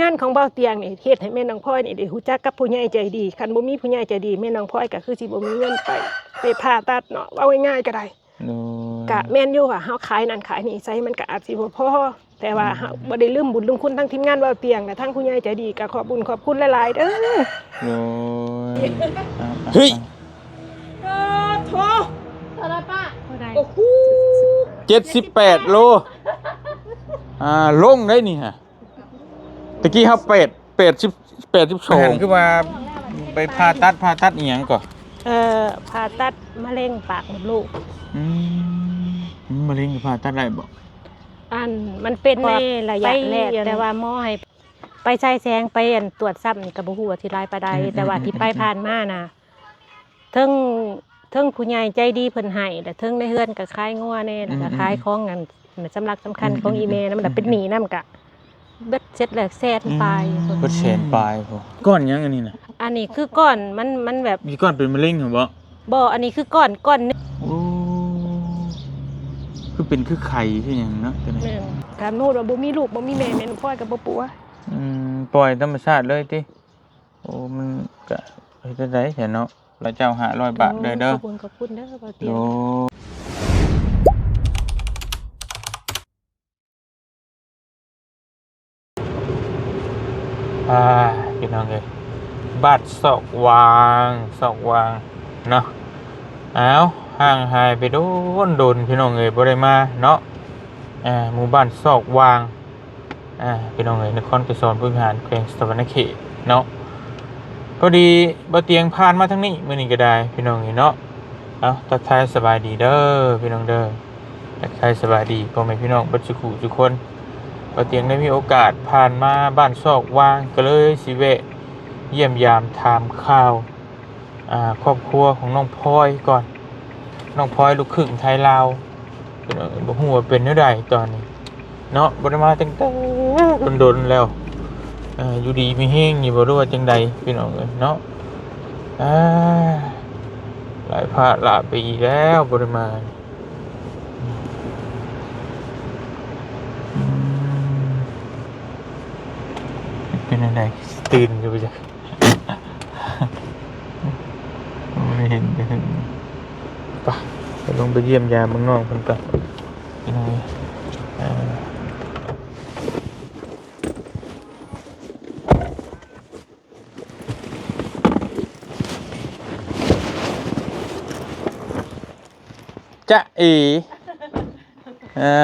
ງານຂອງບ່າວຕຽງນີ້ເຮັດໃຫ້ແມ່ນ້ອງພອຍນີ້ໄດ້ຮູ້ຈັກກັບຜູ້ໃຫຍ່ໃຈດີ. ຄັນບໍ່ມີຜູ້ໃຫຍ່ໃຈດີ ແມ່ນ້ອງພອຍກໍຄືຊິບໍ່ມີເງິນໄປ ໄປຜ່າຕັດເນາະ ເວົ້າງ່າຍໆກໍໄດ້. ໂດຍ ກະແມ່ນຢູ່ວ່າເຮົາຂາຍນັ້ນຂາຍນີ້ໃສ່ ມັນກະອາດຊິບໍ່ພໍ ແຕ່ວ່າເຮົາບໍ່ໄດ້ລືມບຸນລືມຄຸນທາງທີມງານເວົ້າຕຽງ ແລະ ທາງຜູ້ໃຫຍ່ໃຈດີ ກະຂອບບຸນຂອບຄຸນຫຼາຍໆເດີ. ໂດຍ ເຮີ້ຍ ເອີ ໂຖ ເທົ່າໃດປ້າ? ໂອ້ໂຫ ເຈັດສິບແປດໂລ ອ່າ ລົງໄດ໋ນີ້ຮະ. ຕະກີ້ເຮົາແປດ ແປດສິບ ແປດສິບສອງ ຄືວ່າໄປຜ່າຕັດ ຜ່າຕັດອີ່ຫຍັງກໍ? ເອີ ຜ່າຕັດມະເຮັງປາກມົດລູກ. ອືມ ມະເຮັງກໍຜ່າຕັດໄດ້ບໍ່? ອັນ ມັນເປັນໃນໄລຍະແລກ ແຕ່ວ່າໝໍໃຫ້ໄປສາຍແສງ ໄປ ອັນ ຕວດຊ້ຳນີ້ກໍບໍ່ຮູ້ວ່າຊິຫຼາຍປານໃດ ແຕ່ວ່າທີ່ໄປຜ່ານມານະ ເທິງ ເທິງຜູ້ໃຫຍ່ໃຈດີເພິ່ນໃຫ້ ແລະ ເທິງໃນເຮືອນກໍຂາຍງົວແດ່ ແລ້ວກໍຂາຍຂອງອັນສຳລັກສຳຄັນຂອງອີ່ແມ່ນຳ ແລ້ວເປັນໜີ້ນຳ ກະເບິດເສັດແລ້ວແສນປາຍພຸ້ນ. ເບິດແສນປາຍພຸ້ນ. ກ້ອນຫຍັງອັນນີ້ນະ? ອັນນີ້ຄືກ້ອນມັນ ມັນແບບ ມີກ້ອນເປັນມະເຮັງຫັ້ນບໍ່? ບໍ່ ອັນນີ້ຄືກ້ອນ ກ້ອນໜຶ່ງ. ໂອ້ ຄືເປັນຄືໄຂ້ຄືຫຍັງເນາະ ຕົວນີ້. ແມ່ນ ຖ້າສົມມຸດວ່າບໍ່ມີລູກບໍ່ມີແມ່ ແມ່ນ້ອງພອຍກໍບໍ່ປົວ. ອືມ ປ່ອຍທຳມະຊາດເລີຍຕິ? ໂອ້ ມັນກະເຮັດຈັ່ງໃດແທ້ເນາະ ລະເຈົ້າຫ້າຮ້ອຍບາດເດີ. ໂອ້ ເດີ ຂອບຄຸນ ຂອບຄຸນເດີບ່າວຕຽງ. ໂອ້ ອ່າ ພີ່ນ້ອງເອີຍ ບ້ານຊອກຫວ່າງ ຊອກຫວ່າງເນາະ. ອ້າວ ຫ່າງຫາຍໄປດົນໆ ພີ່ນ້ອງເອີຍ ບໍ່ໄດ້ມາເນາະ. ອ່າ ໝູ່ບ້ານຊອກຫວ່າງ ອ່າ ພີ່ນ້ອງເອີຍ ນະຄອນໄກສອນບູລິຫານ ແຂວງສະຫວັນນະເຂດເນາະ. ພໍດີບ່າວຕຽງຜ່ານມາທາງນີ້ມື້ນີ້ກໍໄດ້ ພີ່ນ້ອງເອີຍເນາະ. ເອົາ ທັກທາຍສະບາຍດີເດີພີ່ນ້ອງເດີ ທັກທາຍສະບາຍດີພໍ່ແມ່ພີ່ນ້ອງເບິດສູ່ຜູ້ສູ່ຄົນ. ບ່າວຕຽງໄດ້ມີໂອກາດຜ່ານມາບ້ານຊອກຫວ່າງ ກໍເລີຍຊິແວະຢ້ຽມຢາມຖາມຂ່າວ ອ່າ ຄອບຄົວຂອງນ້ອງພອຍກ່ອນ. ນ້ອງພອຍລູກຄຶ່ງໄທລາວ ພີ່ນ້ອງເອີຍ ບໍ່ຮູ້ວ່າເປັນແນວໃດຕອນນີ້ເນາະ ບໍ່ໄດ້ມາຕັ້ງແຕ່ດົນໆແລ້ວ. ເອີ ຢູ່ດີມີແຮງຢູ່ບໍ່ ຫຼືວ່າຈັ່ງໃດ ພີ່ນ້ອງເອີຍເນາະ. ອ່າ ຫຼາຍພາລະໄປອີກແລ້ວ ບໍ່ໄດ້ມາ. ອືມ ເປັນຈັ່ງໃດ ຕື່ນຢູ່ບໍ່ຈັກ. ບໍ່ໄດ້ເຫັນ ໄປ ໄປລົງໄປຢ້ຽມຢາມເບິ່ງນ້ອງເພິ່ນກ່ອນ ພີ່ນ້ອງເອີຍ. ຈ໊ະເອ ອ່າ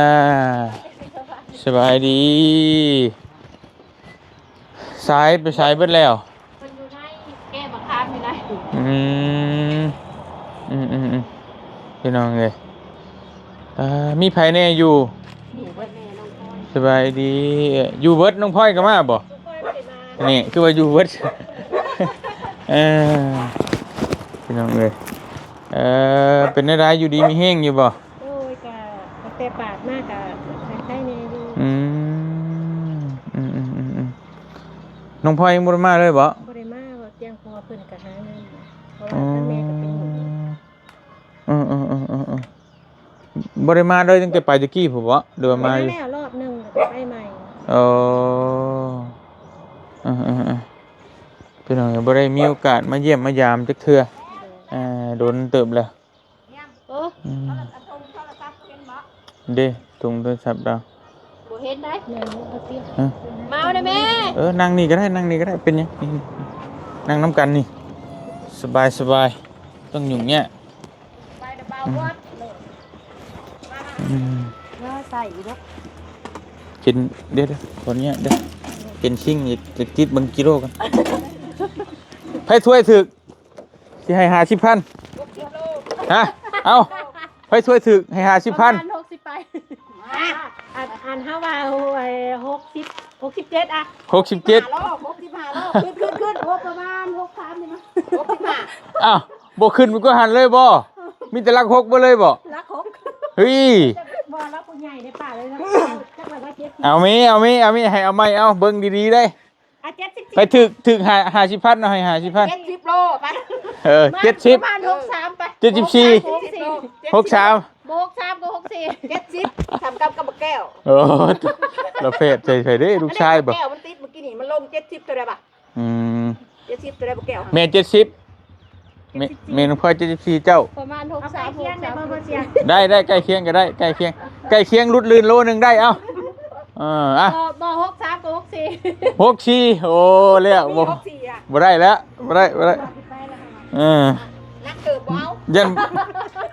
ສະບາຍດີ. ສາຍໄປໃສເບິດແລ້ວ? ເພິ່ນຢູ່ໃນແກ້ບັກຂາມຢູ່ໃນ. ອືມ ອືມໆໆ ພີ່ນ້ອງເອີຍ ອ່າ ມີໃຜແດ່ຢູ່? ຢູ່ເບິດແມ່ນ້ອງພອຍ. ສະບາຍດີ. ຢູ່ເບິດ ນ້ອງພອຍກໍມາບໍ່? ນ້ອງພອຍບໍ່ໄດ້ມາ. ນີ້ຄືວ່າຢູ່ເບິດ ເອີ ພີ່ນ້ອງເອີຍ. ເອີ ເປັນແນວໃດ ຢູ່ດີມີແຮງຢູ່ບໍ່? ໂດຍ ກະຕັ້ງແຕ່ປາດມາກະໄຄແນ່ຢູ່. ອືມ ອືມໆໆ ນ້ອງພອຍຍັງບໍ່ໄດ້ມາເລີຍບໍ່? ບໍ່ໄດ້ມາ ບໍ່ຕຽງ ເພາະວ່າເພິ່ນກະຫາເງິນ ເພາະວ່າທາງແມ່ກະເປັນໝໍ. ອໍ ເອີໆໆໆ ບໍ່ໄດ້ມາເລີຍຕັ້ງແຕ່ໄປແຕ່ກີ້ພຸ້ນບໍ່ ຫຼືວ່າມາຢູ່? ໄປມາແລ້ວຮອບໜຶ່ງ ແລ້ວກໍໄປໃໝ່. ອໍ ເອີໆໆ ພີ່ນ້ອງ ບໍ່ໄດ້ມີໂອກາດມາຢ້ຽມມາຢາມຈັກເທື່ອ. ໂດຍ ອ່າ ດົນເຕີບແລ້ວ. ເອີ ອືມ ໂທລະສັບເຫັນບໍ່? ເດ້ ຖົງໂທລະສັບດາວ ບໍ່ເຫັນໄດ໋. ຫະ? ມາເອົາໄດ້ແມ່. ເອີ ນັ່ງນີ້ກໍໄດ້ ນັ່ງນີ້ກໍໄດ້ ເປັນຫຍັງ? ນີ້ ນັ່ງນຳກັນນີ້ ສະບາຍໆ ຕ້ອງຫຍຸ້ງຍາກ. ໄປແຕ່ບ່າວ ອືມ ວັດເລີຍ. ອືມ ເອີ ໃສ່ອີກດອກ ເຫັນ ດຽວໆ ຂໍອະນຸຍາດເດີ ເຫັນຊິງ ຢາກ ຢາກຕິດເບິ່ງກິໂລກ່ອນ. ໃຜຖ້ວຍຖືກ ຊິໃຫ້ຫ້າສິບພັນ. ຮະ? ເອົ້າ ໃຜຖ້ວຍຖືກໃຫ້ຫ້າສິບພັນ. ປະມານຫົກສິບໄປ. ອັນ ອັນເຮົາວ່າ ໂອ້ຍ ຫົກສິບ ຫົກສິບເຈັດອະ ຫົກສິບເຈັດ ຫົກສິບຫ້າໂລ ຂຶ້ນ ຂຶ້ນ ຂຶ້ນ ໂອ້ ປະມານຫົກສິບສາມນີ້ມະ ຫົກສິບຫ້າ. ອ້າວ ບໍ່ຂຶ້ນໄປກວ່າຫັ້ນເລີຍບໍ່? ມີແຕ່ຫຼັກຫົກເບິດເລີຍບໍ່? ຫຼັກຫົກ. ເຮີ້ຍ ບໍ່ ລາວຜູ້ໃຫຍ່ເດ້ປ້າເອີຍ ຈັກວ່າເຈັດສິບ. ເອົາມີ ເອົາມີ ເອົາມີ ໃຫ້ເອົາໃໝ່ ເອົາ ເບິ່ງດີໆເດ້. ອ່ະ ເຈັດສິບ ໃຜຖືກ ຖືກຫ້າ ຫ້າສິບພັນເນາະ ໃຫ້ຫ້າສິບພັນ. ເຈັດສິບໂລໄປ. ເອີ ເຈັດສິບ ປະມານຫົກສິບສາມໄປ ເຈັດສິບສີ່ ຫົກສິບສາມ ຫົກສິບສາມ. ບໍ່ ຫົກສາມ ກໍ ຫົກສີ່ ເຈັດສິບ ສ່ຳກັນກັບບັກແກ້ວ. ເອີ ລະແພດໃສ່ໃຜເດ້ ລູກຊາຍບໍ່? ແກ້ວມັນຕິດມື້ກີ້ນີ້ ມັນລົງ ເຈັດສິບ ເທົ່າໃດບາດ? ອືມ ເຈັດສິບ ເທົ່າໃດບັກແກ້ວ? ແມ່ນ ເຈັດສິບ ແມ່ ແມ່ນ້ອງພອຍ ເຈັດສິບສີ່ ເຈົ້າ ປະມານ ຫົກສາມ ຫົກສາມ ໄດ້ ໄດ້ ໃກ້ຄຽງກໍໄດ້ ໃກ້ຄຽງ ໃກ້ຄຽງຫຼຸດລື່ນໂລໜຶ່ງໄດ້ ເອົ້າ ເອີ ອ່ະ ບໍ່ ບໍ່ ຫົກສາມ ກໍ ຫົກສີ່ ຫົກສີ່ ໂອ້ ແລ້ວ ບໍ່ ຫົກສີ່ ອ່ະ ບໍ່ໄດ້ແລ້ວ ບໍ່ໄດ້ ບໍ່ໄດ້ ເອີ ໜັກເຕີບບໍ່ເອົາ ຢ້ານ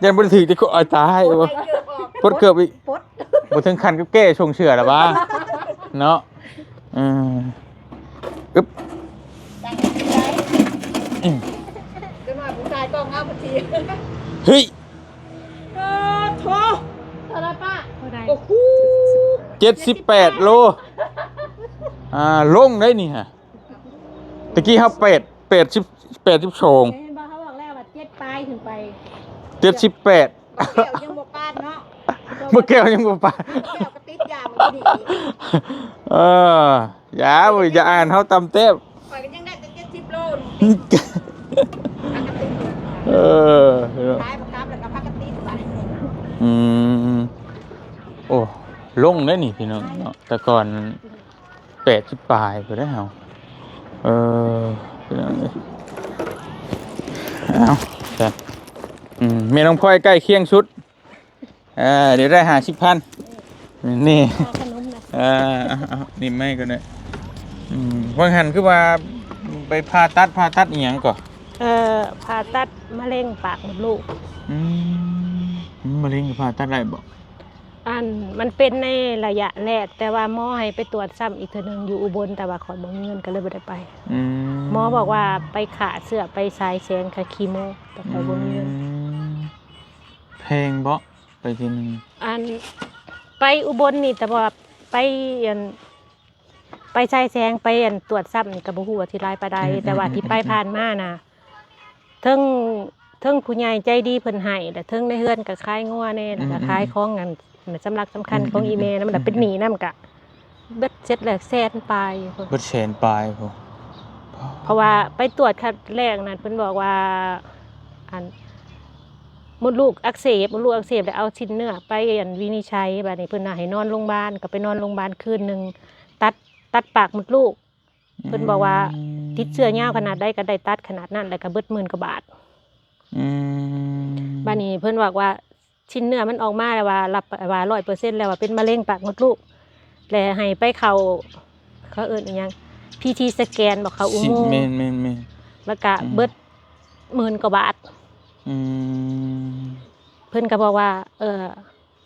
ຢ້ານບໍ່ໄດ້ຖືກແຕ່ ໂອ້ຍ ຕາຍ ປົດເກີບອອກ ປົດເກີບອີກ ປົດ ບໍ່ເຖິງຂັ້ນກັບແກ້ຊົງເສື້ອລະຫວາ ເນາະ ເອີ ອຶບ ອືມ ຈັກໜ້ອຍຜູ້ຊາຍກ້ອງເອົາພັດທີ ເຮີ້ຍ ເອີ ໂທ້ ເທົ່າໃດປ້າ? ໂອ້ໂຫ ເຈັດສິບແປດໂລ ອ່າ ລົງໄດ໋ນີ້ຮະ ຕະກີ້ເຮົາແປດ ແປດສິບ ແປດສິບສອງ ເຫັນບໍ່ ເຮົາບອກແລ້ວວ່າເຈັດປາຍຂຶ້ນໄປ ເຈັດສິບແປດ ບັກແກ້ວຍັງບໍ່ປານເນາະ ບັກແກ້ວຍັງບໍ່ປານ ບັກແກ້ວກໍຕິດຢາມື້ນີ້ ເອີ ຢ່າເວີຍ ຢ່າອ່ານເຮົາຕ່ຳແຕ້ມ ຂ້ອຍກໍຍັງໄດ້ແຕ່ເຈັດສິບໂລ ເອີ ຂາຍບັກກັບແລ້ວກໍພາກັນຕິດໄປ ອືມ ໂອ້ ລົງໄດ໋ນີ້ພີ່ນ້ອງເນາະ ແຕ່ກ່ອນ ແປດສິບປາຍພຸ້ນແຫຼະເຮົາ ເອີ ພີ່ນ້ອງເອີຍ ເອົາ ອືມ ແມ່ນ້ອງພອຍໃກ້ຄຽງສຸດ ເອີ ດຽວໄດ້ຫ້າສິບພັນ ນີ້ ເອົາຂະໜົມນະ ເອີ ເອົາ ເອົາ ນີ້ໄມ້ກໍໄດ້ ອືມ ວ່າງຫັ້ນຄືວ່າໄປຜ່າຕັດ ຜ່າຕັດອີ່ຫຍັງກໍ? ເອີ ຜ່າຕັດມະເຮັງປາກມົດລູກ ອືມ ມະເຮັງກໍຜ່າຕັດໄດ້ບໍ່? ອັນ ມັນເປັນໃນໄລຍະແລກ ແຕ່ວ່າໝໍໃຫ້ໄປຕວດຊ້ຳອີກເທື່ອໜຶ່ງຢູ່ອຸບົນ ແຕ່ວ່າຂ້ອຍບໍ່ມີເງິນກໍເລີຍບໍ່ໄດ້ໄປ ອືມ ໝໍບອກວ່າໄປຂ້າເຊື້ອ ໄປສາຍແສງ ຄ່າຄີໂມ ແຕ່ຂ້ອຍບໍ່ມີເງິນ ອືມ ແພງບໍ່? ໄປເທື່ອໜຶ່ງ ອັນ ໄປອຸບົນນີ້ ແຕ່ວ່າໄປ ອັນ ໄປສາຍແສງ ໄປ ອັນ ຕວດຊ້ຳນີ້ ກໍບໍ່ຮູ້ວ່າຊິຫຼາຍປານໃດ ອືມ ແຕ່ວ່າ ອືມ ທີ່ໄປ ອືມ ຜ່ານມານະ ເທິງ ເທິງຜູ້ໃຫຍ່ໃຈດີເພິ່ນໃຫ້ ແລະ ເທິງໃນເຮືອນກໍຂາຍງົວແດ່ ແລ້ວກໍ ອືມ ຂາຍຂອງ ອັນ ສຳລັກສຳຄັນ ອືມ ຂອງອີ່ແມ່ນຳ ອືມ ແລ້ວເປັນໜີ້ນຳ ກະເບິດເສັດແລ້ວແສນປາຍພຸ້ນ ເບິດແສນປາຍພຸ້ນ ເພາະວ່າໄປຕວດຄັ້ງແລກນັ້ນ ເພິ່ນບອກວ່າ ອັນ ມົດລູກອັກເສບ ມົດລູກອັກເສບ ແລ້ວເອົາຊີ້ນເນື້ອໄປ ອັນ ວິນິດໄຈ ບາດນີ້ເພິ່ນວ່າໃຫ້ນອນໂຮງບານ ກໍໄປນອນໂຮງບານຄືນໜຶ່ງ ຕັດ ຕັດປາກມົດລູກ ເພິ່ນບອກວ່າ ອືມ ຕິດເຊື້ອຍາວຂະໜາດໃດກໍໄດ້ຕັດຂະໜາດນັ້ນ ແລ້ວກໍເບິດໝື່ນກວ່າບາດ ອືມ ບາດນີ້ເພິ່ນບອກວ່າ ຊີ້ນເນື້ອມັນອອກມາແລ້ວວ່າ ຮັບວ່າຮ້ອຍເປີເຊັນແລ້ວວ່າເປັນມະເຮັງປາກມົດລູກ ແລະ ໃຫ້ໄປເຂົ້າ ເຂົາເອີ້ນອີ່ຫຍັງ ພີທີສະແກນ ບໍ່ ເຂົ້າອຸໂມງ ແມ່ນໆໆ ແລ້ວກະ ອືມ ເບິດໝື່ນກວ່າບາດ ອືມ ເພິ່ນກໍບອກວ່າ ເອີ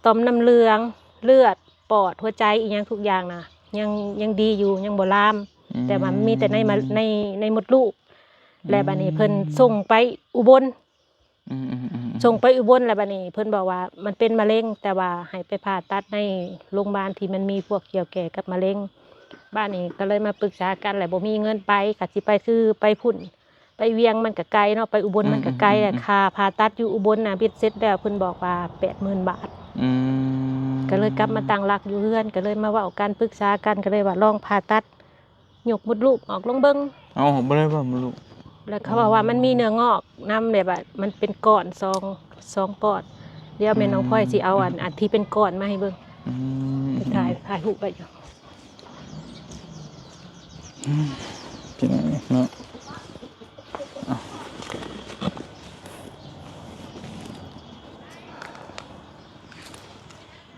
ຕ່ອມນ້ຳເຫຼືອງ ເລືອດ ປອດ ຫົວໃຈ ອີ່ຫຍັງທຸກຢ່າງນະ ຍັງ ຍັງດີຢູ່ ຍັງບໍ່ລາມ ອືມ ແຕ່ວ່າມີແຕ່ໃນມະ ໃນ ໃນມົດລູກ ອືມ ແລະ ບາດນີ້ເພິ່ນ ອືມ ສົ່ງໄປອຸບົນ ອືມໆໆໆ ສົ່ງໄປອຸບົນ ແລ້ວບາດນີ້ເພິ່ນບອກວ່າມັນເປັນມະເຮັງ ແຕ່ວ່າໃຫ້ໄປຜ່າຕັດໃນໂຮງບານທີ່ມັນມີພວກກ່ຽວແກ່ກັບມະເຮັງ ບາດນີ້ກໍເລີຍມາປຶກສາກັນ ແລ້ວບໍ່ມີເງິນໄປ ກໍຊິໄປຄືໄປພຸ້ນ ໄປວຽງມັນກໍໄກເນາະ ໄປອຸບົນມັນກໍໄກ ອືມໆໆໆ ແລ້ວຄ່າຜ່າຕັດຢູ່ອຸບົນນະ ເບັດເສັດແລ້ວເພິ່ນບອກວ່າແປດໝື່ນບາດ ອືມ ກໍເລີຍກັບມາຕັ້ງຫຼັກຢູ່ເຮືອນ ກໍເລີຍມາເວົ້າກັນປຶກສາກັນ ກໍເລີຍວ່າລອງຜ່າຕັດ ຍົກມົດລູກອອກລອງເບິ່ງ ເອົ້າ ບໍ່ໄດ້ວ່າມົດລູກ ແລ້ວເຂົາເວົ້າວ່າມັນມີເນື້ອງອກນຳ ແບບວ່າມັນເປັນກ້ອນສອງ ສອງກ້ອນ ດຽວແມ່ນ້ອງພອຍຊິເອົາອັນ ອັນທີ່ເປັນກ້ອນມາໃຫ້ເບິ່ງ ອືມ ຖ່າຍ ຖ່າຍຮູບໄວ້ຢູ່ ອືມ ພີ່ນ້ອງເນາະ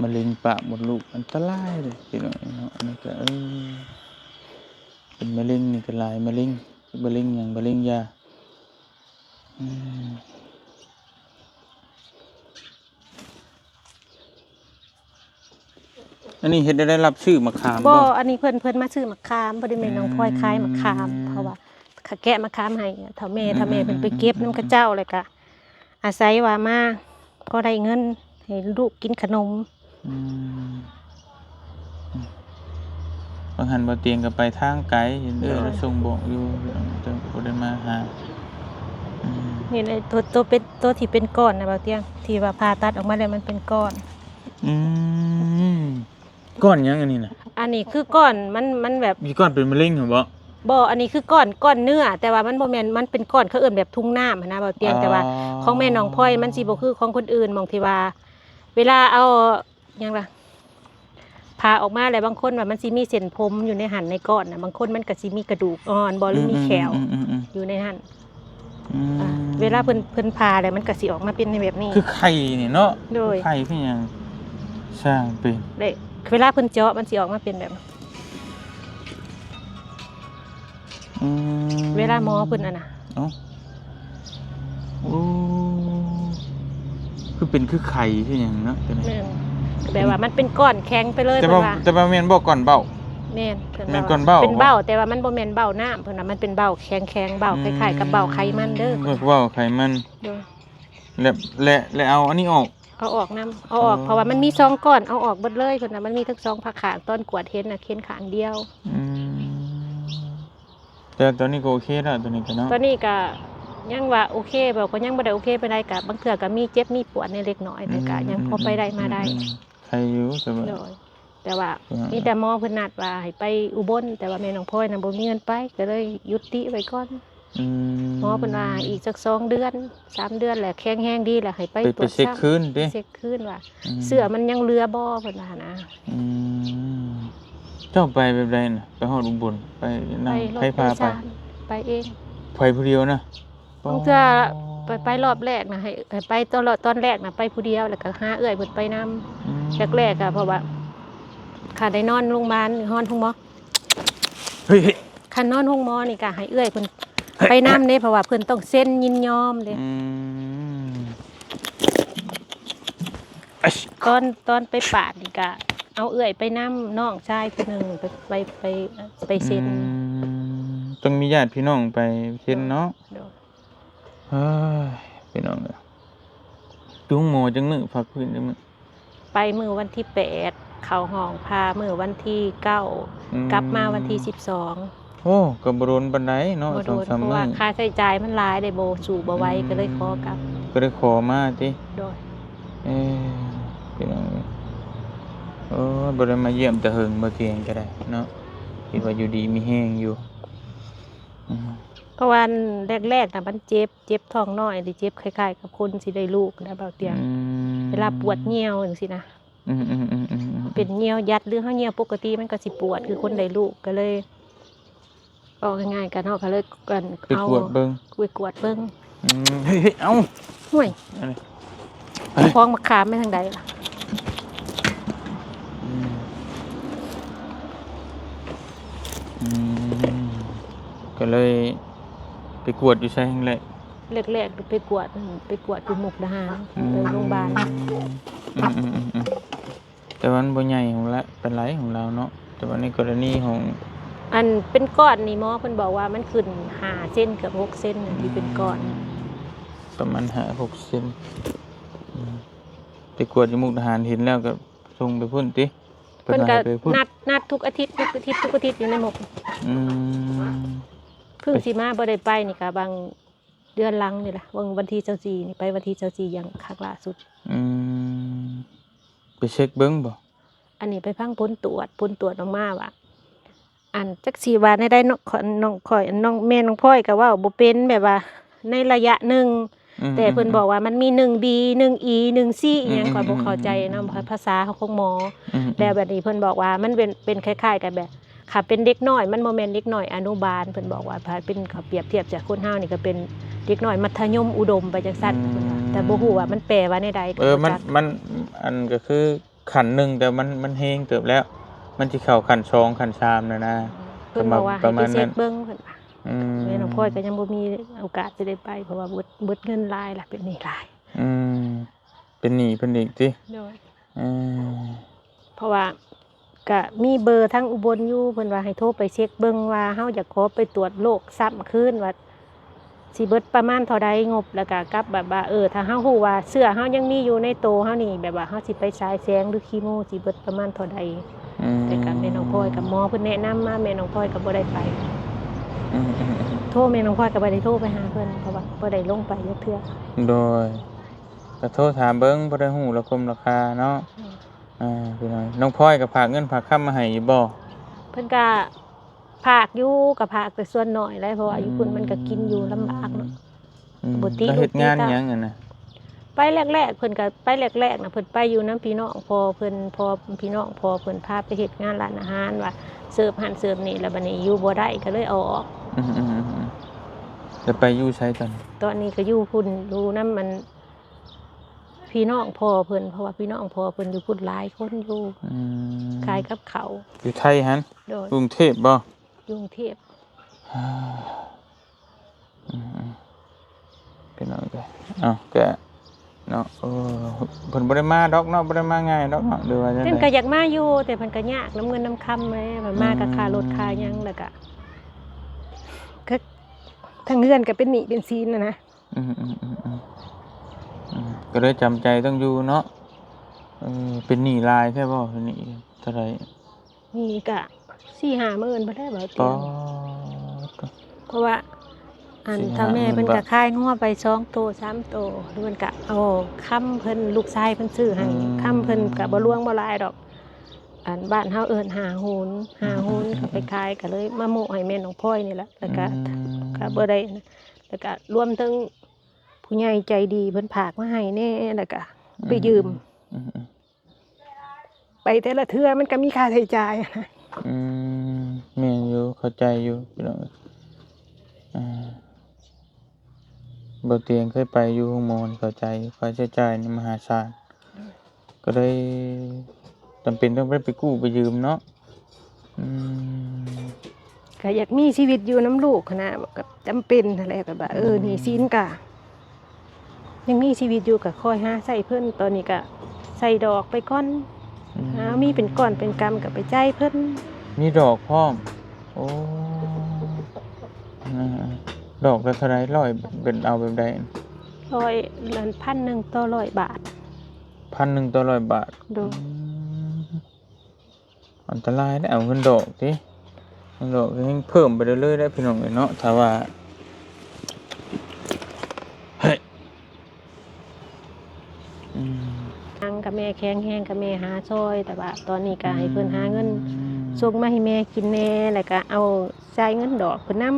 ມະເຮັງປາກມົດລູກອັນຕະລາຍເດ້ພີ່ນ້ອງເນາະ ອັນນີ້ກໍ ເອີ ເປັນມະເຮັງນີ້ກໍຫຼາຍ ມະເຮັງ ມະເຮັງຫຍັງ ມະເຮັງຢາ ອືມ ອັນນີ້ເຮັດໄດ້ ໄດ້ຮັບຊື້ໝາກຂາມບໍ່? ບໍ່ ອັນນີ້ເພິ່ນ ເພິ່ນມາຊື້ໝາກຂາມ ພໍດີແມ່ນ້ອງພອຍຂາຍໝາກຂາມ ອືມ ເພາະວ່າ ຂະແກະມາຄາມໃຫ້ເຖົ້າແມ່ ອືມ ເຖົ້າແມ່ເພິ່ນໄປເກັບນຳເຂົາເຈົ້າ ແລ້ວກະອາໄສວ່າມາພໍໄດ້ເງິນໃຫ້ລູກກິນຂະໜົມ ອືມ ບາງຫັ້ນບໍ່ຕຽງກໍໄປທາງໄກ ເຫັນເອື້ອຍລາວສົ່ງບອກຢູ່ ແຕ່ບໍ່ໄດ້ມາຫາ ອືມ ນີ້ແຫຼະ ຕົວ ຕົວເປັນ ຕົວທີ່ເປັນກ້ອນນະ ບ່າວຕຽງ ທີ່ວ່າຜ່າຕັດອອກມາແລ້ວມັນເປັນກ້ອນ ອືມ ກ້ອນຫຍັງອັນນີ້ນະ? ອັນນີ້ຄືກ້ອນ ມັນ ມັນແບບ ມີກ້ອນເປັນມະເຮັງຫັ້ນບໍ່? ບໍ່ ອັນນີ້ຄືກ້ອນ ກ້ອນເນື້ອ ແຕ່ວ່າມັນບໍ່ແມ່ນ ມັນເປັນກ້ອນ ເຂົາເອີ້ນແບບທຸງນ້ຳຫັ້ນນະ ບ່າວຕຽງ ອໍ ແຕ່ວ່າຂອງແມ່ນ້ອງພອຍມັນຊິບໍ່ຄືຂອງຄົນອື່ນ ໝ່ອງທີ່ວ່າ ເວລາເອົາຫຍັງລະ ຜ່າອອກມາແລ້ວ ບາງຄົນວ່າມັນຊິມີເສັ້ນຜົມຢູ່ໃນຫັ້ນ ໃນກ້ອນນະ, ບາງຄົນມັນກໍຊິມີກະດູກອ່ອນບໍ່ ຫຼືມີແຂ້ວ ອືມໆໆໆໆ ຢູ່ໃນຫັ້ນ. ອືມ ອ່າ ເວລາເພິ່ນ ເພິ່ນຜ່າແລ້ວ ມັນກໍຊິອອກມາເປັນໃນແບບນີ້ ຄືໄຂ່ນີ້ເນາະ. ໂດຍ ຄືໄຂ່ຄືຫຍັງ ຊ່າງເປັນ ແລະເວລາເພິ່ນເຈາະ ມັນຊິອອກມາເປັນແບບ ອືມ ເວລາໝໍເພິ່ນຫັ້ນນະ. ເອົ້າ ໂອ້ ຄືເປັນຄືໄຂ່ຄືຫຍັງເນາະ ຕົວນີ້. ແມ່ນ ແບບວ່າມັນເປັນກ້ອນແຂງໄປເລີຍ ແຕ່ວ່າ ເພິ່ນວ່າ ແຕ່ວ່າແມ່ນບໍ່ ກ້ອນເບ້າ? ແມ່ນ ເພິ່ນ ແມ່ນ ວ່າ ກ້ອນເບ້າ ເປັນເບົ້າ ບໍ່? ແຕ່ວ່າມັນບໍ່ແມ່ນເບົ້ານ້ຳ ເພິ່ນວ່າມັນເປັນເບົ້າແຂງໆ ເບົ້າ ອືມ ຄ້າຍໆກັບເບົ້າໄຂມັນເດີ ອືມ ເບົ້າໄຂມັນ. ໂດຍ ແລະ ແລະ ແລະເອົາອັນນີ້ອອກ? ເອົາອອກນຳ ເອົາອອກ ອໍ ເພາະວ່າມັນມີສອງກ້ອນ ເອົາອອກເບິດເລີຍ ເພິ່ນວ່າມັນມີທັງສອງພາກຂ້າງ. ຕອນກວດເຫັນນະ ເຫັນຂ້າງດຽວ. ອືມ ແຕ່ຕອນນີ້ກໍໂອເຄແລ້ວ ຕອນນີ້ກໍເນາະ. ຕອນນີ້ກໍຍັງວ່າໂອເຄ ແບບກໍຍັງບໍ່ໄດ້ໂອເຄປານໃດ ກໍບາງເທື່ອກໍມີເຈັບມີປວດໃນເລັກນ້ອຍ ແຕ່ກໍຍັງພໍໄປໄດ້ມາໄດ້ ອືມໆໆ ໄຄຢູ່ ແຕ່ວ່າ ໂດຍ ແຕ່ວ່າ ອ່າ ມີແຕ່ໝໍເພິ່ນນັດວ່າໃຫ້ໄປອຸບົນ ແຕ່ວ່າແມ່ນ້ອງພອຍນະບໍ່ມີເງິນໄປ ກໍເລີຍຢຸດຕິໄວ້ກ່ອນ. ອືມ ໝໍເພິ່ນວ່າອີກຈັກສອງເດືອນ ສາມເດືອນແຫຼະ ແຂງແຮງດີແລ້ວໃຫ້ໄປ ໄປ ໄປຕວດຊ້ຳ ເຊັກຄືນຕິ ໄປເຊັກຄືນວ່າ ອືມ ເຊື້ອມັນຍັງເຫຼືອບໍ່ ເພິ່ນວ່ານະ. ອືມ ເຈົ້າໄປແບບໃດນະ? ໄປຮອດອຸບົນ ໄປນຳ ໄປລົດ ໃຜພາໄປ? ໂດຍສານ ໄປເອງ. ໄປຜູ້ດຽວນະ? ບາງເທື່ອ ອໍ ໄປ ໄປລອບແລກນະ ໃຫ້ ໃຫ້ໄປຕອນ ຕອນແລກນະ ໄປຜູ້ດຽວ ແລ້ວກໍຫາເອື້ອຍເພິ່ນໄປນຳ. ອືມ ແລກໆ ກໍເພາະວ່າ ຄັນໄດ້ນອນໂຮງບານ ນອນໂຮງໝໍ ເຮີ້ຍ ຄັນນອນໂຮງໝໍນີ້ກໍໃຫ້ເອື້ອຍເພິ່ນ ເຮີ້ຍ ໄປນຳເດ້ ເພາະວ່າເພິ່ນຕ້ອງເຊັນຍິນຍອມເດ້. ອືມ ຕອນ ຕອນໄປປາດນີ້ກໍເອົາເອື້ອຍໄປນຳ ນ້ອງຊາຍຜູ້ໜຶ່ງ ໄປ ໄປ ໄປ ໄປເຊັນ. ອືມ ຕ້ອງມີຍາດພີ່ນ້ອງໄປເຊັນເນາະ. ໂດຍ ໂດຍ ເຮີ້ຍ ພີ່ນ້ອງເອີຍ ຢູ່ໂຮງໝໍຈັກມື້ ພັກຟື້ນຈັກມື້? ໄປມື້ວັນທີແປດ ເຂົ້າຫ້ອງຜ່າມື້ວັນທີເກົ້າ ອືມ ກັບມາວັນທີສິບສອງ. ໂອ້ ກໍບໍ່ດົນປານໃດເນາະ ບໍ່ດົນ ສອງສາມມື້ ເພາະວ່າຄ່າໃຊ້ຈ່າຍມັນຫຼາຍເດ້ ບໍ່ສູ້ບໍ່ໄຫວ ອືມ ກໍເລີຍຂໍກັບ ກໍເລີຍຂໍມາຕິ? ໂດຍ ເອີ ພີ່ນ້ອງເອີຍ ໂອ້ຍ ບໍ່ໄດ້ມາຢ້ຽມແຕ່ເຫິງ ບໍ່ທ່ຽງກໍໄດ້ເນາະ ຄິດວ່າຢູ່ດີມີແຮງຢູ່. ອືມ ເພາະວ່າອັນແລກໆນະມັນເຈັບ ເຈັບທ້ອງນ້ອຍ ຫຼືເຈັບຄ້າຍໆກັບຄົນຊິໄດ້ລູກນະ ບ່າວຕຽງ. ອືມ ເວລາປວດຍ່ຽວຈັ່ງຊີ້ນະ. ອືມໆໆໆໆ ເປັນຍ່ຽວຍັດ ຫຼືເຮົາຍ່ຽວປົກກະຕິ ມັນກໍຊິປວດຄືຄົນໄດ້ລູກ ກໍເລີຍ ເວົ້າງ່າຍໆກັນເນາະ ກໍເລີຍ ອັນ ໄປກວດເບິ່ງ ເອົາ ໄປກວດເບິ່ງ. ອືມ ເຮີ້ຍໆ ເອົ້າ ຫ້ວຍ ອັນນີ້ ຂອງມະຂາມໄປທາງໃດລະ? ອືມ ອືມ ກໍເລີຍໄປກວດຢູ່ໃສແຫ່ງແລກ? ແລກໆໄປກວດ ໄປກວດຢູ່ມຸກດາຫານ ອືມ ໄປໂຮງບານ. ອືມໆໆໆ ແຕ່ວ່າມັນບໍ່ໃຫຍ່ຂອງລະ ປານໃດຂອງລາວເນາະ ແຕ່ວ່າໃນກໍລະນີຂອງ ອັນເປັນກ້ອນນີ້ ໝໍເພິ່ນບອກວ່າມັນຂຶ້ນຫ້າເຊັນ ເກືອບຫົກເຊັນນະ ທີ່ເປັນກ້ອນ ອືມ ປະມານຫ້າຫົກເຊັນ. ອືມ ໄປກວດຢູ່ມຸກດາຫານ ເຫັນແລ້ວກໍສົ່ງໄປພຸ້ນຕິ? ເພິ່ນກໍນັດ ນັດທຸກອາທິດ ທຸກອາທິດ ທຸກອາທິດຢູ່ໃນມຸກ. ອືມ ເພິ່ງຊິມາບໍ່ໄດ້ໄປນີ້ກໍບາງເດືອນຫຼັງນີ້ລະ ເບິ່ງວັນທີຊາວສີ່ນີ້ ໄປວັນທີຊາວສີ່ຢ່າງຄັ້ງລ່າສຸດ. ອືມ ໄປເຊັກເບິ່ງບໍ່? ອັນນີ້ໄປຟັງຜົນຕວດ ຜົນຕວດອອກມາວ່າ ອັນ ຈັກຊິວ່າແນວໃດເນາະ ຂ້ອຍ ນ້ອງຂ້ອຍ ນ້ອງ ແມ່ນ້ອງພອຍກໍເວົ້າບໍ່ເປັນ ແບບວ່າໃນໄລຍະໜຶ່ງ ອືມ ແຕ່ເພິ່ນບອກວ່າມັນມີໜຶ່ງບີ ໜຶ່ງອີ ໜຶ່ງຊີ ອີ່ຫຍັງ ອືມ ຂ້ອຍບໍ່ເຂົ້າໃຈນຳ ອືມ ພາ ພາສາຂອງໝໍ. ອືມ ແລ້ວບັດນີ້ເພິ່ນບອກວ່າມັນເປັນ ເປັນຄ້າຍໆກັບແບບ ຖ້າເປັນເດັກນ້ອຍ ມັນບໍ່ແມ່ນເດັກນ້ອຍອະນຸບານ ເພິ່ນບອກວ່າ ຖ້າເປັນ ເຂົາປຽບທຽບຈາກຄົນເຮົານີ້ກໍເປັນເດັກນ້ອຍມັດທະຍົມອຸດົມໄປຈັ່ງຊັ້ນ ອືມ ເພິ່ນວ່າ ແຕ່ບໍ່ຮູ້ວ່າມັນແປວ່າແນວໃດ ເອີ ມັນ ມັນ ອັນກໍຄື ຂັ້ນໜຶ່ງ ແຕ່ມັນ ມັນແຮງເຕີບແລ້ວ ມັນຊິເຂົ້າຂັ້ນສອງ ຂັ້ນສາມແລ້ວນະ. ເພິ່ນບອກວ່າໃຫ້ໄປເຊັກເບິ່ງ ເພິ່ນວ່າ. ອືມ ແມ່ນ້ອງພອຍກໍຍັງບໍ່ມີໂອກາດຊິໄດ້ໄປ ເພາະວ່າເບິດ ເບິດເງິນຫຼາຍລະ ເປັນໜີ້ຫຼາຍ. ອືມ ເປັນໜີ້ເພິ່ນອີກຕິ? ໂດຍ ເອີ ເພາະວ່າກະມີເບີທາງອຸບົນຢູ່ ເພິ່ນວ່າໃຫ້ໂທໄປເຊັກເບິ່ງວ່າເຮົາຢາກຂໍໄປຕວດໂລກຊ້ຳຄືນວ່າ ຊິເບິດປະມານເທົ່າໃດງົບ ແລ້ວກະກັບແບບວ່າ ເອີ ຖ້າເຮົາຮູ້ວ່າເຊື້ອເຮົາຍັງມີຢູ່ໃນໂຕເຮົານີ້ ແບບວ່າເຮົາຊິໄປສາຍແສງ ຫຼື ຄີໂມ ຊິເບິດປະມານເທົ່າໃດ. ອືມ ແຕ່ກະແມ່ນ້ອງພອຍກັບໝໍເພິ່ນແນະນຳມາ ແມ່ນ້ອງພອຍກໍບໍ່ໄດ້ໄປ. ອືມໆໆ ໂທແມ່ນ້ອງພອຍກໍບໍ່ໄດ້ໂທໄປຫາເພິ່ນ ເພາະວ່າບໍ່ໄດ້ລົງໄປຈັກເທື່ອ. ໂດຍ ກໍໂທຖາມເບິ່ງ ພໍໄດ້ຮູ້ລາຄົມລາຄາເນາະ. ອືມ ອ່າ ພີ່ນ້ອງ ນ້ອງພອຍກໍຝາກເງິນຝາກຄຳມາໃຫ້ຢູ່ບໍ່? ເພິ່ນກໍ ຝາກຢູ່ ກໍຝາກແຕ່ສ່ວນໜ້ອຍແຫຼະ ເພາະວ່າຢູ່ພຸ້ນມັນກໍກິນຢູ່ລຳບາກເນາະ. ອືມ ບໍ່ຕິ ລາວເຮັດງານຫຍັງຫັ້ນນະ? ໄປແລກໆ ເພິ່ນກໍໄປແລກໆນະ ເພິ່ນໄປຢູ່ນຳພີ່ນ້ອງພໍ່ເພິ່ນ ພໍ່ ພີ່ນ້ອງພໍ່ເພິ່ນພາໄປເຮັດງານຮ້ານອາຫານ ວ່າເສີບຫັ້ນເສີບນີ້ ແລ້ວບັດນີ້ຢູ່ບໍ່ໄດ້ກໍເລີຍອອກ. ອືມໆໆ ແລ້ວໄປຢູ່ໃສຕອນນີ້? ຕອນນີ້ກໍຢູ່ພຸ້ນ ຢູ່ນຳອັນ ພີ່ນ້ອງພໍ່ເພິ່ນ ເພາະວ່າພີ່ນ້ອງພໍ່ເພິ່ນຢູ່ພຸ້ນຫຼາຍຄົນຢູ່ ອືມ ຂາຍກັບເຂົ້າ. ຢູ່ໄທຫັ້ນ? ໂດຍ. ກຸງເທບບໍ່? ຢູ່ກຸງເທບ. ອືມໆ ພີ່ນ້ອງເອີຍ ເອົ້າ ກະເນາະ ໂອ້ ເພິ່ນບໍ່ໄດ້ມາດອກເນາະ ບໍ່ໄດ້ມາງ່າຍດອກເນາະ ຫຼືວ່າຈັ່ງໃດ? ເພິ່ນກໍຢາກມາຢູ່ ແຕ່ເພິ່ນກໍຍາກນຳເງິນນຳຄຳແຫຼະ ວ່າມາກໍຄ່າລົດ ອືມ ຄ່າຫຍັງ ແລ້ວກໍ ກໍ ທາງເຮືອນກໍເປັນໜີ້ເປັນສິນຫັ້ນນະ. ອືມໆໆໆ ອືມ ກໍເລີຍຈຳໃຈຕ້ອງຢູ່ເນາະ. ເອີ ເປັນໜີ້ຫຼາຍແທ້ບໍ່? ເປັນໜີ້ເທົ່າໃດ? ໜີ້ກະສີ່ຫ້າໝື່ນພຸ້ນແຫຼະ ບໍ່ຕຽງ. ປາດ ເພາະວ່າ ອັນ ສີ່ຫ້າໝື່ນ ເຖົ້າແມ່ເພິ່ນກະຂາຍງົວໄປສອງໂຕສາມໂຕ ເພິ່ນກະເອົາຄຳເພິ່ນ ລູກຊາຍເພິ່ນຊື້ໃຫ້ ອືມ ຄຳເພິ່ນກະບໍ່ຫຼວງບໍ່ຫຼາຍດອກ. ອັນ ບ້ານເຮົາເອີ້ນຫ້າໂຫນ ຫ້າໂຫນ ອືມໆໆໆ ເຂົາໄປຂາຍ ກໍເລີຍມາໂມະໃຫ້ແມ່ນ້ອງພອຍນີ້ແຫຼະ ແລ້ວກໍ ອືມ ກໍບໍ່ໄດ້ ແລ້ວກໍລວມເຖິງຜູ້ໃຫຍ່ໃຈດີເພິ່ນຝາກມາໃຫ້ແດ່ ແລ້ວກໍໄປຢືມ ອືມໆໆ ໄປແຕ່ລະເທື່ອມັນກໍມີຄ່າໃຊ້ຈ່າຍ. ອືມ ແມ່ນຢູ່ ເຂົ້າໃຈຢູ່ພີ່ນ້ອງເອີຍ ອ່າ ບໍ່ຕຽງເຄີຍໄປຢູ່ໂຮງໝໍ ເຂົ້າໃຈ ຄ່າໃຊ້ຈ່າຍນີ້ມະຫາສານ ກໍເລີຍຈຳເປັນຕ້ອງໄດ້ໄປກູ້ໄປຢືມເນາະ. ອືມ ກໍຢາກມີຊີວິດຢູ່ນຳລູກຫັ້ນນະ ກໍຈຳເປັນຫັ້ນແຫຼະ ກໍວ່າ ເອີ ອືມ ໜີ້ສິນກໍຍັງມີຊີວິດຢູ່ ກໍຄອຍຫາໃຊ້ເພິ່ນ ຕອນນີ້ກໍໃສ່ດອກໄປກ່ອນ ອືມ ຫາມີເປັນກ້ອນເປັນກຳກໍໄປຈ່າຍເພິ່ນ. ມີດອກພ້ອມ. ໂອ້ ອ່າ ດອກລະເທົ່າໃດ? ຮ້ອຍ ເປັນເອົາແບບໃດ? ຮ້ອຍ ພັນໜຶ່ງຕໍ່ຮ້ອຍບາດ. ພັນໜຶ່ງຕໍ່ຮ້ອຍບາດ. ໂດຍ. ອືມ ອັນຕະລາຍເດ້ ເອົາເງິນດອກຕິ ເງິນດອກກໍແຮ່ງເພີ່ມໄປເລື້ອຍໆ ເດ້ພີ່ນ້ອງເອີຍເນາະ ຖ້າວ່າ ເຮີ້ຍ ອືມ ນາງກັບແມ່ແຂງແຮງ ກັບແມ່ຫາຊ່ອຍ ແຕ່ວ່າຕອນນີ້ກໍໃຫ້ເພິ່ນຫາເງິນ ອືມ ສົ່ງມາໃຫ້ແມ່ກິນແດ່ ແລ້ວກໍເອົາຈ່າຍເງິນດອກເພິ່ນນຳ.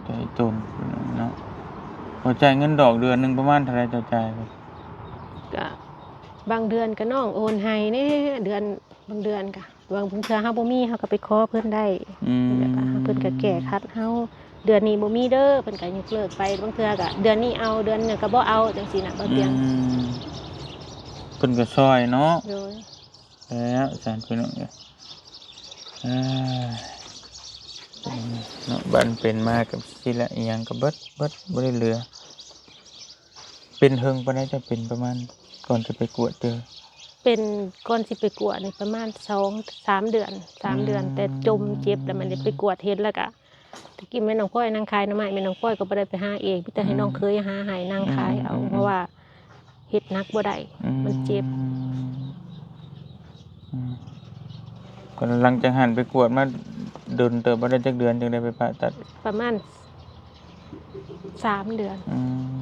ໃຈຕົນເນາະ ເຈົ້າຈ່າຍເງິນດອກເດືອນໜຶ່ງປະມານເທົ່າໃດ? ເຈົ້າຈ່າຍ ກໍບາງເດືອນກໍນ້ອງໂອນໃຫ້ແດ່ ເດືອນ ບາງເດືອນກໍ ບາງເທື່ອເຮົາບໍ່ມີ ເຮົາກໍໄປຂໍເພິ່ນໄດ້ ອືມ ແບບວ່າເພິ່ນກໍແກ້ຂັດເຮົາ ເດືອນນີ້ບໍ່ມີເດີ ເພິ່ນກໍຍົກເລີກໄປ ບາງເທື່ອກໍເດືອນນີ້ເອົາ ເດືອນໜຶ່ງກໍບໍ່ເອົາ ຈັ່ງຊີ້ນະ ບໍ່ຕຽງ. ອືມ ເພິ່ນກໍຊ່ອຍເນາະ. ໂດຍ. ແລ້ວຊັ້ນພີ່ນ້ອງເອີຍ ອ່າ ເນາະ ບັດເປັນມາກໍຊິລະ ອີ່ຫຍັງກໍເບິດ ເບິດ ບໍ່ໄດ້ເຫຼືອ. ເປັນເຖິງປານໃດ? ຈະເປັນປະມານ ກ່ອນຈະໄປກວດເທື່ອ? ເປັນ ກ່ອນຊິໄປກວດນີ້ປະມານສອງສາມເດືອນ ສາມເດືອນ ອືມ ແຕ່ຈົມເຈັບ ແລ້ວມັນໄດ້ໄປກວດເຫັນ ແລ້ວກະ ແຕ່ກີ້ແມ່ນ້ອງພອຍນັ່ງຂາຍໜໍ່ໄມ້ ແມ່ນ້ອງພອຍກໍບໍ່ໄດ້ໄປຫາເອງ ມີແຕ່ໃຫ້ ອືມ ນ້ອງເຂີຍຫາໃຫ້ ນັ່ງຂາຍເອົາ ອືມ ເພາະວ່າເຮັດໜັກບໍ່ໄດ້ ອືມ ມັນເຈັບ. ອືມ ກໍຫຼັງຈາກຫັ້ນໄປກວດມາດົນເຕີບບໍ່? ໄດ້ຈັກເດືອນຈຶ່ງໄດ້ໄປຜ່າຕັດ? ປະມານ ສາມເດືອນ. ອື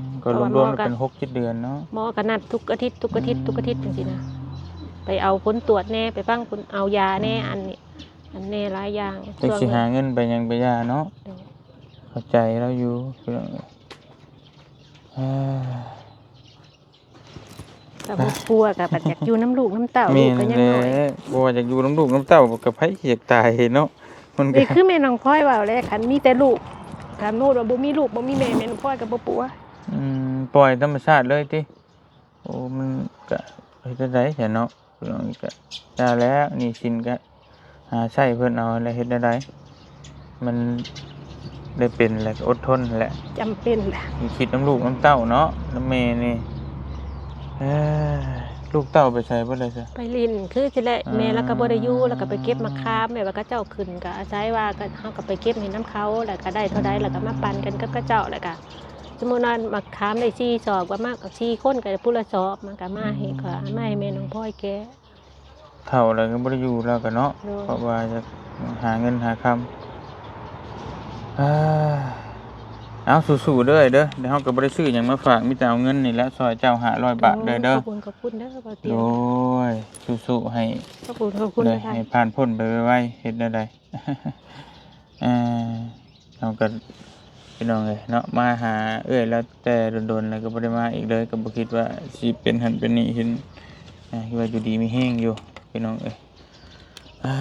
ມ ກໍລວມໆແລ້ວເປັນຫົກເຈັດເດືອນເນາະ ໝໍກໍນັດທຸກອາທິດ ທຸກອາທິດ ອືມ ທຸກອາທິດຈັ່ງຊີ້ນະ ໄປເອົາຜົນຕວດແດ່ ໄປຟັງຜົນ ເອົາຢາແດ່ ອືມ ອັນນີ້ ອັນແດ່ຫຼາຍຢ່າງ ຈັກຊິຫາເງິນໄປຫຍັງໄປຢາເນາະ. ໂດຍ. ເຂົ້າໃຈລາວຢູ່ ພີ່ນ້ອງເອີຍ ເອີ ກໍບໍ່ປົວ ກໍບັດຢາກຢູ່ນຳລູກນຳເຕົ້າ ແມ່ນ ລູກກໍຍັງນ້ອຍ ແຫຼະ ບໍ່ວ່າຢາກຢູ່ນຳລູກນຳເຕົ້າ ກໍໃຜຊິຢາກຕາຍເນາະ ມັນກໍ ນີ້ຄືແມ່ນ້ອງພອຍເວົ້າແຫຼະ ຄັນມີແຕ່ລູກ ຄັນສົມມຸດວ່າບໍ່ມີລູກບໍ່ມີແມ່ ແມ່ນ້ອງພອຍກໍບໍ່ປົວ. ອືມ ປ່ອຍທຳມະຊາດເລີຍຕິ? ໂອ້ ມັນກະເຮັດແນວໃດຊະເນາະ ພີ່ນ້ອງ ກະຢ່າແລ້ວ ໜີ້ສິນກະຫາໃຊ້ເພິ່ນເອົາແຫຼະ ເຮັດແນວໃດ ມັນໄດ້ເປັນແຫຼະ ກໍອົດທົນແຫຼະ ຈຳເປັນແຫຼະ ຄິດນຳລູກນຳເຕົ້າເນາະ ນຳແມ່ນີ້. ເອີ ລູກເຕົ້າໄປໃສເບິດແລ້ວຊະ? ໄປຫຼິ້ນຄືຊິແຫຼະ ອ່າ ແມ່ລາວກໍບໍ່ໄດ້ຢູ່ ລາວກໍໄປເກັບໝາກຂາມ ແບບວ່າເຂົາເຈົ້າຂຶ້ນ ກໍອາໄສວ່າ ກໍ ເຮົາກໍໄປເກັບໃຫ້ນຳເຂົາ ແລ້ວກໍໄດ້ເທົ່າໃດ ອືມ ແລ້ວກໍມາປັນກັນກັບເຂົາເຈົ້າ ແລ້ວກໍ ສົມມຸດວ່າໝາກຂາມໄດ້ສີ່ສອບ ກໍມາກັບສີ່ຄົນ ກໍໄດ້ຜູ້ລະສອບ ມັນກໍມາໃຫ້ ອືມ ກໍມາໃຫ້ແມ່ນ້ອງພອຍແກ່. ເຖົ້າແລ້ວກໍບໍ່ໄດ້ຢູ່ແລ້ວກໍເນາະ ໂດຍ ເພາະວ່າຢາກຫາເງິນຫາຄຳ. ເອົາ ສູ້ໆເດີ ເດີ ດຽວເຮົາກໍບໍ່ໄດ້ຊື້ຫຍັງມາຝາກ ມີແຕ່ເອົາເງິນນີ້ແຫຼະຊ່ອຍເຈົ້າຫ້າຮ້ອຍບາດເດີ ເດີ. ໂອ້ ຂອບຄຸນ ຂອບຄຸນເດີ ບໍ່ຕຽງ ໂດຍ ສູ້ໆໃຫ້ ຂອບຄຸນ ຂອບຄຸນ ເດີ ໃຫ້ຜ່ານພົ້ນໄປໄວໆ ເຮັດແນວໃດ ເອີ ເຮົາກໍ ພີ່ນ້ອງເອີຍເນາະ ມາຫາເອື້ອຍແລ້ວແຕ່ດົນໆ ແລ້ວກໍບໍ່ໄດ້ມາອີກເລີຍ ກໍບໍ່ຄິດວ່າຊິເປັນຫັ້ນເປັນນີ້ ເຫັນ ອ່າ ຄິດວ່າຢູ່ດີມີແຮງຢູ່ ພີ່ນ້ອງເອີຍ. ອ່າ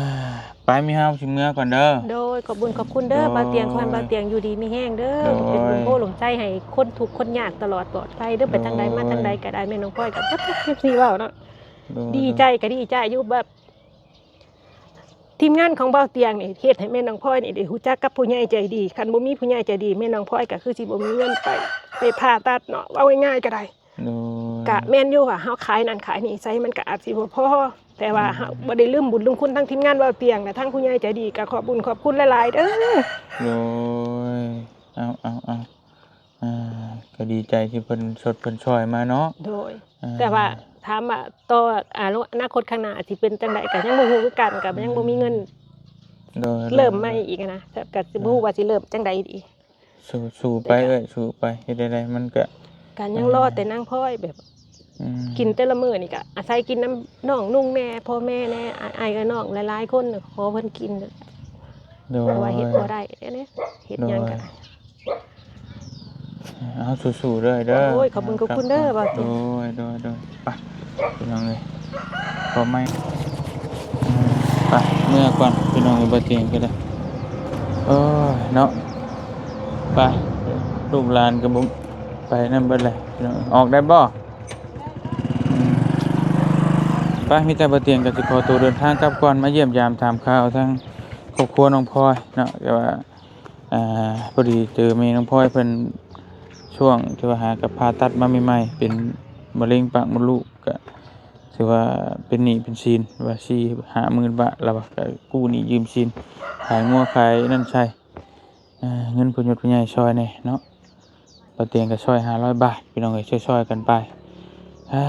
ໄປ ມີເຮົາຊິເມືອກ່ອນເດີ. ໂດຍ ຂອບບຸນຂອບຄຸນເດີ ໂດຍ ບ່າວຕຽງ ຂໍໃຫ້ບ່າວຕຽງຢູ່ດີມີແຮງເດີ ໂດຍ ເປັນລົມໂພລົມໄຊໃຫ້ຄົນທຸກຄົນຍາກຕະຫຼອດປອດໄພເດີ ໄປທາງໃດ ໂດຍ ມາທາງໃດກໍໄດ້ ແມ່ນ້ອງພອຍກໍ ເອັຟຊີ ເວົ້າເນາະ ໂດຍ ດີໃຈກໍດີໃຈຢູ່ ແບບ ທີມງານຂອງບ່າວຕຽງນີ້ ເຮັດໃຫ້ແມ່ນ້ອງພອຍນີ້ໄດ້ຮູ້ຈັກກັບຜູ້ໃຫຍ່ໃຈດີ ຄັນບໍ່ມີຜູ້ໃຫຍ່ໃຈດີ ແມ່ນ້ອງພອຍກໍຄືຊິບໍ່ມີເງິນໄປ ໄປຜ່າຕັດເນາະ ເວົ້າງ່າຍໆກໍໄດ້. ໂດຍ ກະແມ່ນຢູ່ວ່າເຮົາຂາຍນັ້ນຂາຍນີ້ໃສ່ ມັນກະອາດຊິບໍ່ພໍ ແຕ່ວ່າ ອືມ ເຮົາບໍ່ໄດ້ລືມບຸນລືມຄຸນທາງທີມງານບ່າວຕຽງ ແລະ ທາງຜູ້ໃຫຍ່ໃຈດີ ກະຂອບບຸນຂອບຄຸນຫຼາຍໆເດີ. ໂດຍ ເອົາໆໆ ອ່າ ກໍດີໃຈທີ່ເພິ່ນຊົດເພິ່ນຊ່ອຍມາເນາະ. ໂດຍ ອ່າ ແຕ່ວ່າຖາມວ່າຕໍ່ ອາ ອະນາຄົດຂ້າງໜ້າຊິເປັນຈັ່ງໃດ ກໍຍັງບໍ່ຮູ້ຄືກັນ ກໍຍັງບໍ່ມີເງິນ ອືມ ໂດຍ ເລີ່ມໃໝ່ອີກນະ ກໍຊິບໍ່ຮູ້ວ່າຊິເລີ່ມຈັ່ງໃດດີ. ສູ້ ສູ້ໄປເອື້ອຍ ສູ້ໄປ ເຮັດໃດໆມັນກະ ກະຍັງລໍແຕ່ນາງພອຍແບບ ອືມ ກິນແຕ່ລະມື້ນີ້ກະອາໄສກິນນຳນ້ອງນຸ່ງແດ່ ພໍ່ແມ່ແດ່ ອ້າຍເອື້ອຍນ້ອງຫຼາຍໆຄົນ ຂໍເພິ່ນກິນ ໂດຍ ເພາະວ່າເຮັດບໍ່ໄດ້ເດ້ ເຮັດຫຍັງກະ ໂດຍ ເອົາ ສູ້ໆເດີ ເດີ. ໂອ້ຍ ຂອບຄຸນ ຂອບຄຸນເດີ ບ່າວຕຽງ ໂດຍ ໂດຍ ໂດຍ ໄປ ພີ່ນ້ອງເອີຍ ພໍໃໝ່ ເອີ ໄປ ເມືອກ່ອນ ພີ່ນ້ອງເອີຍ ບ່າວຕຽງກໍໄດ້ ໂອ້ຍ ເນາະ ໄປ ລູກຫຼານກໍບໍ່ໄປນຳເບິດແລ້ວ ພີ່ນ້ອງ ອອກໄດ້ບໍ່? ອືມ ໄປ ມີແຕ່ບ່າວຕຽງກໍຊິຂໍຕົວເດີນທາງກັບກ່ອນ ມາຢ້ຽມຢາມຖາມຂ່າວທາງຄອບຄົວນ້ອງພອຍເນາະ ແຕ່ວ່າ ອ່າ ພໍດີເຈີແມ່ນ້ອງພອຍເພິ່ນ ຊ່ວງທີ່ວ່າຫາກັບຜ່າຕັດມາໃໝ່ໆ ເປັນມະເຮັງປາກມົດລູກ ກະຖືວ່າເປັນໜີ້ເປັນສິນວ່າສີ່ຫ້າໝື່ນບາດ ລາວວ່າກະກູ້ໜີ້ຢືມສິນ ຂາຍງົວຂາຍນັ້ນໃສ່ ເງິນຜູ້ຍົດຜູ້ໃຫຍ່ຊ່ອຍແດ່ເນາະ ບ່າວຕຽງກໍຊ່ອຍຫ້າຮ້ອຍບາດ ພີ່ນ້ອງເອີຍ ຊ່ອຍໆກັນໄປ. ອ່າ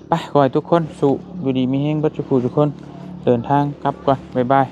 ໄປ ຂໍໃຫ້ທຸກຄົນສູ້ ຢູ່ດີມີແຮງເບິດທຸກຜູ້ທຸກຄົນ ເດີນທາງກັບກ່ອນ ບາຍບາຍ.